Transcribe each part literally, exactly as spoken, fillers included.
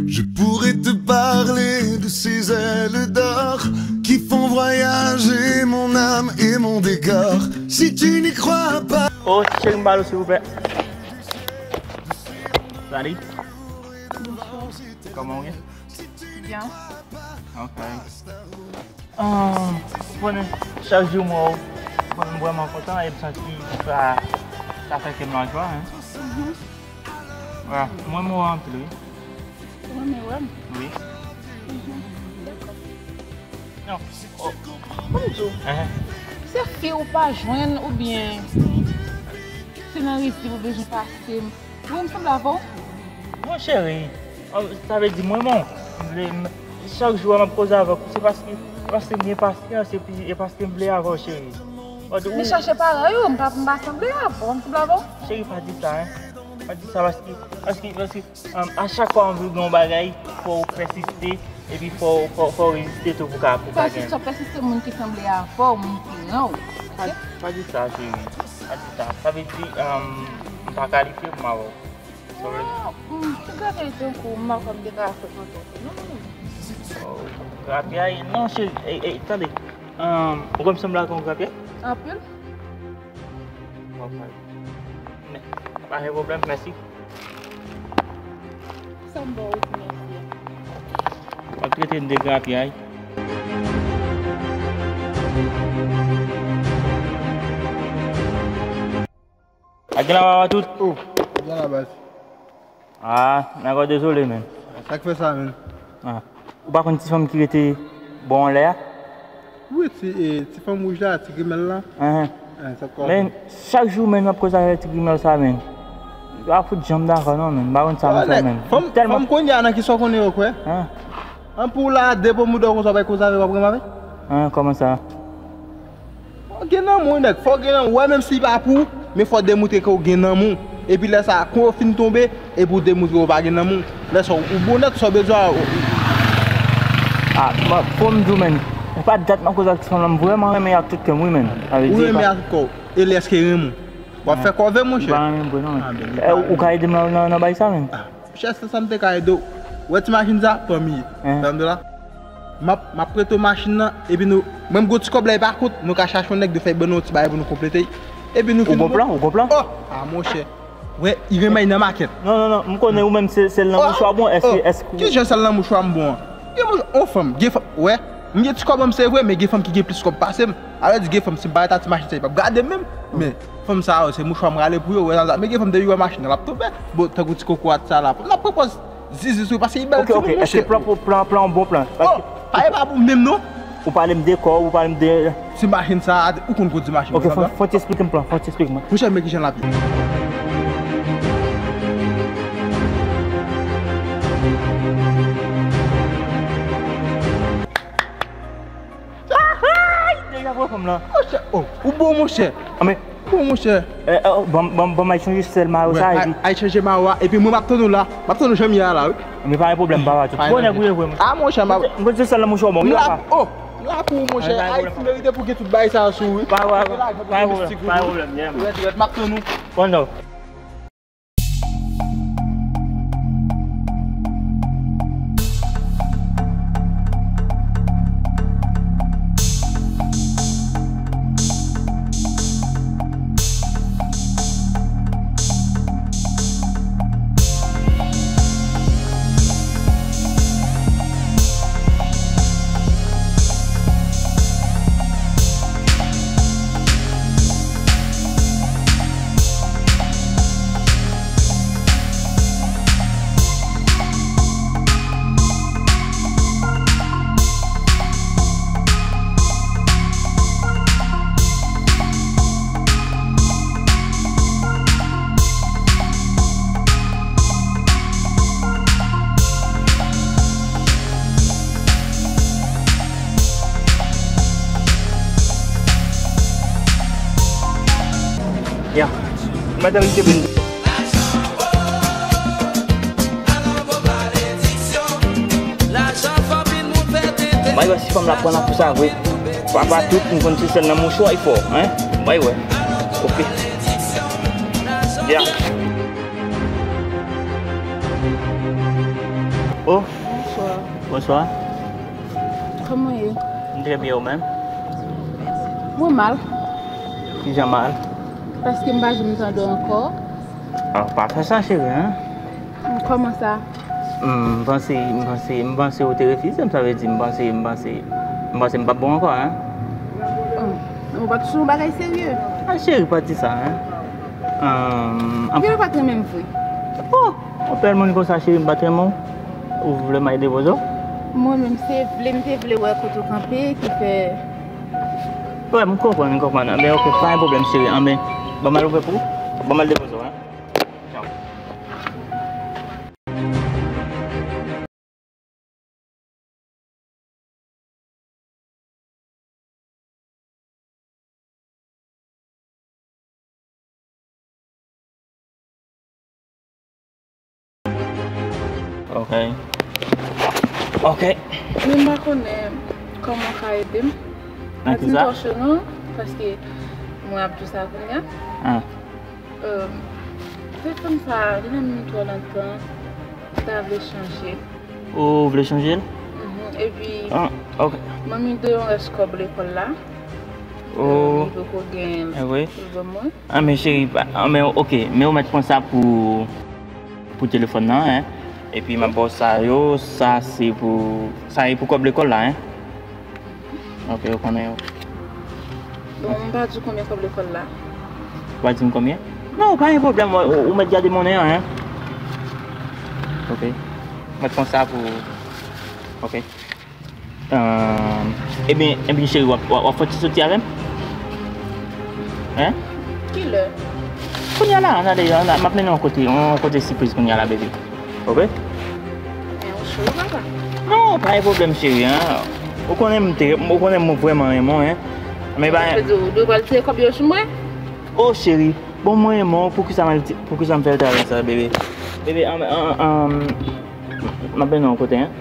Je pourrais te parler de ces ailes d'or qui font voyager mon âme et mon décor. Si tu n'y crois pas. Oh, cheri m pale silvouplè. Salut. Kòman w ye? Byen. Ok. Ah, ou konnen, chak jou m wè w, ou konnen m vrèman kontan e m santi sa, sa fè kè m lajwa, hein. Voilà, mwen m wè w anpil, wi. Ou renmen wè m? Wi. Dakò. Non. Oh. Bonjou. Se fi ou pa jwenn oubyen se nan resi ou bezwen pase m? Wi, m sanble avè w? Mon cheri, oh, sa vle di mwen bon, m vle, m, chak jou m ap koze avè w, se paske, paske m gen pasyans epi e paske m vle avè w, cheri. Oh, ou, Men chache parèy ou, m pa, m pa sanble avè w, m sanble avè w? Cheri, pa di sa, hein. Pa di sa paske, paske, paske um, a chak fwa w vle gen yon bagay, fò w pèsiste, epi fò, fò, fò w reziste tou pou ka, pou ka gen. Pèsiste, pèsiste moun ki sanble avè w, moun ki ran w. Pa, pa di sa, cheri. Pa di sa. Sa vle di, um, m pa kalifye pou m avè w. Sa vle di. Ti gade tankou m pa kwè m te ka frekante w. Non, non, non. Oh, grapyay? Non, cheri. Ey, ey, tande. Um, ou konn sanble ak yon grapyay? Anpil. Ok. Men, pa gen pwoblèm, mèsi. Sa m ba w di mèsi a? W ap trete m de grapyay. A gen la papa tout? Oh, byen la baz. Ah, nèg yo dezole, men. Sa k fè sa, men? Ah. Ou pa konn ti fanm ki rete bò anlè a? Wi, ti, e, ti fanm wouj la, ti grimèl la. Ahan. Eh, sa k fè. Men, chak jou, men, m ap koze avèk ti grimèl sa, men. Yo pa fout janm dakò, non, men. M pa konn sa m fè, men. Fanm, fanm kounye a nan ki sa w konnen yo kwè? Ah. An pou w la, depo mouda w konsa, w bay koze avè w, w ap renmen avè? Ah, kòman sa? Fò w gen nanm, wi, nèg. Fò w gen nanm. Ou wè, menm si li pa pou ou, men fò w demoutre ke w gen nanm ou. Epi lè sa a, kon yo fin tonbe, epi w demoutre w pa gen nanm ou. Lè sa a, ou bon nèt, sa w bezwen a, ou. Ah, bon, fò m di w, men. E pa dat m ap koze ak ti fanm lan, m vrèman renmen ak tout kè m, wi, men. Sa vle di, ou renmen ak tout kò w. E li èske renmen w? W ap fè kòve, monchè. M pa renmen vre, non, men. Ah, ben, li Eh, pa ou ka ede m nan, nan, nan bay sa, men? Ah, chè, se sa m te ka ede w. Ou wè ti machin sa, pa m ye. Hein? Tande la? M ap, m ap prete w machin nan, epi nou, mwen m gen yon ti kòb la, e pa kont, nou ka chache yon nèg de fè ban nou yon ti bagay pou nou konplete. Epi nou Ou gon plan? Ou gon plan? Oh! Ah, monchè. Wè, i renmen nan makèt. Non, non, non, m konnen ou menm se sèl nan mouchwa bon, èske, èske. Ki jan sèl nan mouchwa m bon an? Gen mouchwa, on fanm, gen fanm, wè. M gen ti kòb an m se vre, men gen fanm ki gen plis kòb pase m. Alò di gen fanm, si m pa rete ak ti machin sa, li p ap gade m menm. Men, fanm sa yo, se mouchwa m rale pou yo, wè sa, men gen fanm depi wè machin nan, l ap tonbe. Bon, tankou ti kokorat sa la, n ap pran pòz zizi sou li, paske li bèl Ok, ok, timoun, èske monchè. Plan pou, plan, plan, bon plan? Oh, pa e pa pou m menm, non. Ou pale m de kò, ou pale m de. Ti machin sa, ou konn kondi machin. Ok, fò, fò w eksplike m plan, fò w eksplike m. Monchè, men ki jan l ap ye. Ay! Deja pran fanm lan. Monchè, oh, ou bon, monchè. Ah, men, Bon, monchè. eh, eh, oh, ban, ban, ban m al chanje sèl mayo sa, epi. Ay chanje mayo a, epi mwen m ap tann ou la. M ap tann ou jan m ye a la, wi. Men pa gen pwoblèm, papa, tout. Bon nèg ou ye vre, mwen. Ah, monchè, m ap. M konn se sèl nan mouchwa bon, wi, M la, papa. Oh, m la pou ou, monchè. Ay, pa gen pwoblèm. Merite pou gen tout bagay sa sou, wi. Pa gen pwoblèm, pa gen pwoblèm, pa gen pwoblèm, yeah, man. Rèt, rèt, m ap tann ou. Bon, non. Ya. Madanm, li te vin. Mwen wè si fanm la pran la pou sa vre. Papa tout, m konn se sèl nan mouchwa, li fò, hein? Mwen wè. Ok. Oh. Bonswa. Bonswa. Kòman w ye? M trè byen, ou menm? Mwen mal. Kijan mal? Paske m pa janm tande w ankò. Ah, pa fè sa, cheri, hein? Kòman sa? M panse, m panse, m panse ou te refize m, sa vle di m panse, m panse, m panse m p ap bon ankò, hein? Oh, ou pa t sou yon bagay serye? Ah, cheri, pa di sa, hein? Ahn, anpil ou pa t renmen m vre? Oh, yon bèl moun konsa, cheri, m pa t renmen w. Ou vle m al depoze w? Mwen menm, se vle m te vle wè kote w kanpe, ki fè. Wè, m konprann, m konprann. Anben, oke, pa gen pwoblèm, cheri. Anben, ban m al ouvri pou ou. Ban m al depoze w, hein? Tchaw. Ok. Ok. Men m pa konnen kòman w ka ede m. Pa di m tòche non, paske mwen ap di w sa kounye a. Ah. Euh, telefòn sa a, li nan men m twò lontan, m ta vle chanje. Ou vle chanje l? Mhm. Epi, ah, ok. Mwen m dwe yon rès kòb lekòl la. Oh. Euh, li poko gen l pou l ban mwen. Ah, men cheri, pa, ah, men ok, men ou mèt pran sa pou, pou telefòn nan, hein. Epi m ap ba w sa yo, sa se pou, sa e pou kòb lekòl la, hein. Ok, ou konnen yo. Bon, m pa di w konbyen kòb lekòl la. Ou pa di m konbyen? Non, pa gen pwoblèm, ou, ou mèt gade monnen an, hein. Ok. Mwen pran sa pou, ok. Ahn, ebyen, ebyen, cheri, w ap, w ap, w ap fè ti soti avè m? Hein? Kilè? Kounye a la, ann ale, ann ale, m ap mennen w yon kote, yon kote sipriz kounye a la, baby. Ok? Men ou cho wi papa. Non, pa gen pwoblèm cheri, hein. Ou konnen m te, ou konnen m vrèman renmen w, hein. Men ba. Sa vle di ou dwe pral tire kòb yo sou mwen? Oh cheri, bon mwen renmen w, poukisa m al ti, poukisa m fè l travay sa, bebe? Bebe, an, an, an, m ap mennen w yon kote, hein.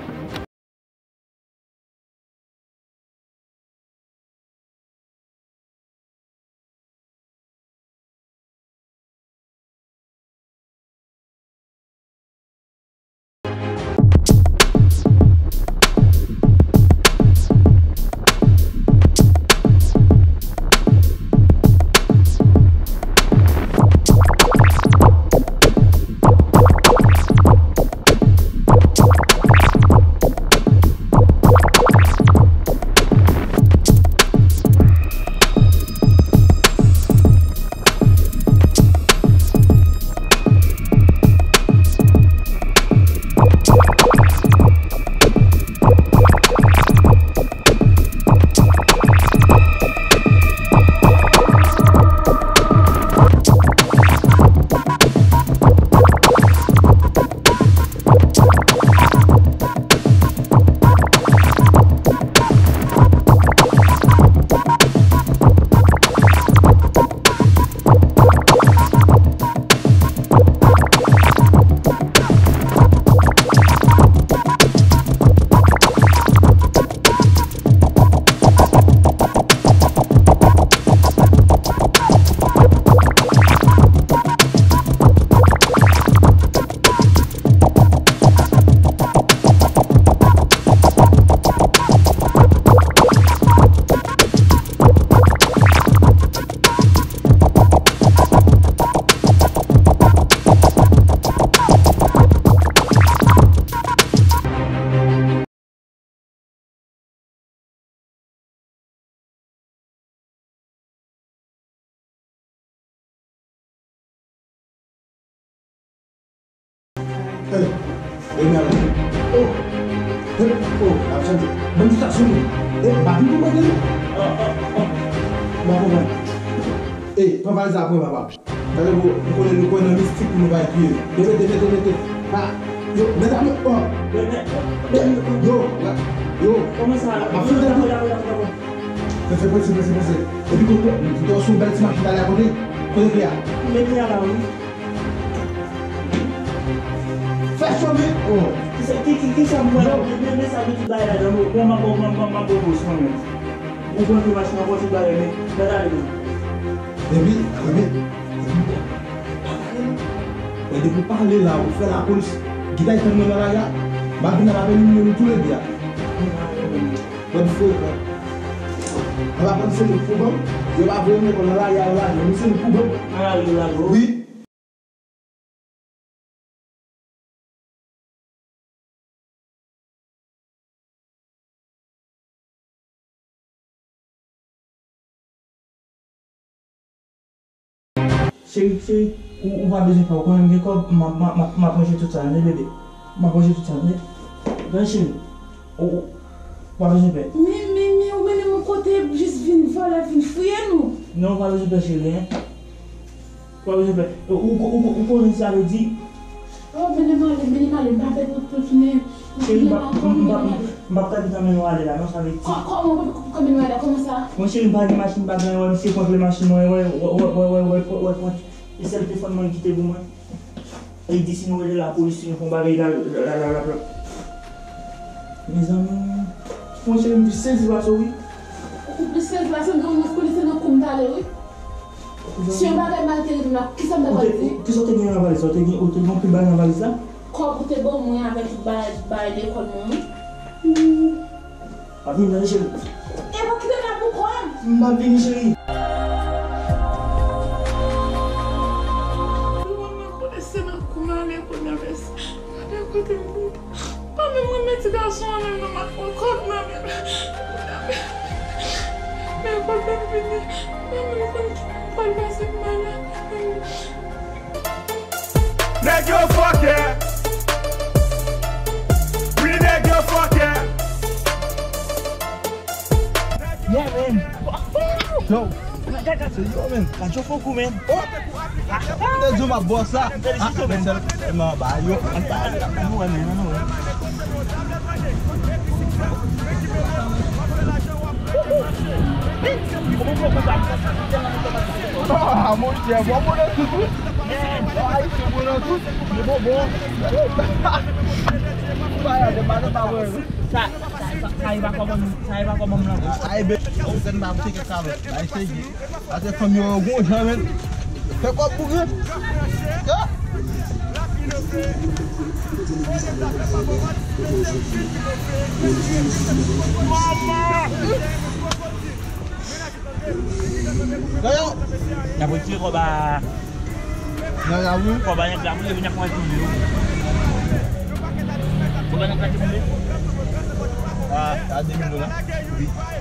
Hey, hey, merde. Oh, hey, oh, ap chanje. Ban m chita sou nou. Hey, pa vin pou mwen, non. Ah, ah, ah. Mwen konprann. Hey, pran valiz la pou mwen, papa. Gade, bro, m konnen nou kwè nan mistik pou nou bay pye. Mete, mete, mete. Ha, yo, mete a men, oh. Yo, la, yo. Kòman sa? M ap fè de la. Fè, fè, prese, prese, prese. Epi kote, m te wè sou yon bèl ti machin talè a kote, kote pye a? Men pye a la, wi. Fè cho, men, oh. Kisa, ki, ki, kisa m wè la? Men, men, men sa gen tout bagay ladan, mwen, mwen, mwen, mwen, mwen, mwen, mwen, mwen. Ou pran tou machin nan pòch ou bare men, gad ale men. Epi, epi, epi, Depi w pale la, ou fè lapolis. Gita tann mwen nan lari a. M ap vin ap apèl nimewo nou toulède a. Bann frekan. An pa pran se nou pou banm. Yo pa voye m lekòl nan lari a, yo lage m. Nou se nou pou banm. Nan lari yo lage w? Wi. Cheri, cheri, ou, ou pa bezwen pè, ou konnen m gen kòb, m ap, m ap, m ap, m ap ranje tout sa, tande, bebe. M ap ranje tout sa, tande. Tande, cheri. Ou, ou, ou pa bezwen pè. Men, men, men, ou mennen m yon kote, jis vin vòlè, vin fouye nou. Non, ou pa bezwen pè, cheri, en. Ou pa bezwen pè. Ou, ou, ou, ou konnen sa vle di? Oh, mennen m ale, mennen m ale, m pa fè pou, pou tounen, pou tounen ankò, mennen m ale. M p ap ka gentan mennen w ale la, non, sa vle di. Kò-, kòman w p ap ka mennen m ale la, kòman sa? Mwen, cheri, m pa gen machin, m pa gen, wè, misye pran kle machin mwen, wè, wè. E sèl telefòn mwen li kite pou mwen. Li di si nou rele lapolis, si nou fè yon bagay la, la, la, la, la, la. Mezanmi, monchè, m plis sezi pase w, wi. Ou plis sezi pase m, donk, ou konnen se nan kou m t ale, wi. Si yon bagay mal te rive m la, kisa m ta pral di? Kisa w te gen nan valiz la? Ou te gen, ou te gen anpil bagay nan valiz la? Kòb ou te ban mwen avèk tout bagay, bagay lekòl mwen, wi. M ap vini, tande, cheri. E pa kite m la pou kò m. M ap vini, cheri. Mwen, mwen konnen se nan kou m ale premye fwa. Gade kote m vini. Pa menm renmen ti gason an menm non, m ap pran kòb nan men l. Men kote m vini. Pa menm konn ki m pral pase m malad. Nèg yo fòkè. Wi, nèg yo fòkè. Yeah, man. Yo. Gad, gad, se yo, man. Gad, yo fò kou, man. Oh. Te di w m ap bò sa. Ah, men sèl, men ba yo. An ba yo. An nou wè, men, an nou wè. Ah, monchè, bon, bon, nan tout, wi. Bon, Ayisyen, bon, nan tout. Bon, bon. Ba yo, de ba, de ba, wè. Sa, sa, sa, sa, e pa kòman, sa, e pa kòman m lan. Ay, be, ou fè n pa pote kèk kalòt. Ay, se Ase fanm yo gon jan, men. Fè kòb bouke. Yo. Yo, yo. N ap retire kòb a. Nan la wi. Kòb a nèg la boule, vin ap pran tou yo. Kòb a nèg la te boule. A, a de mil dola. Wi.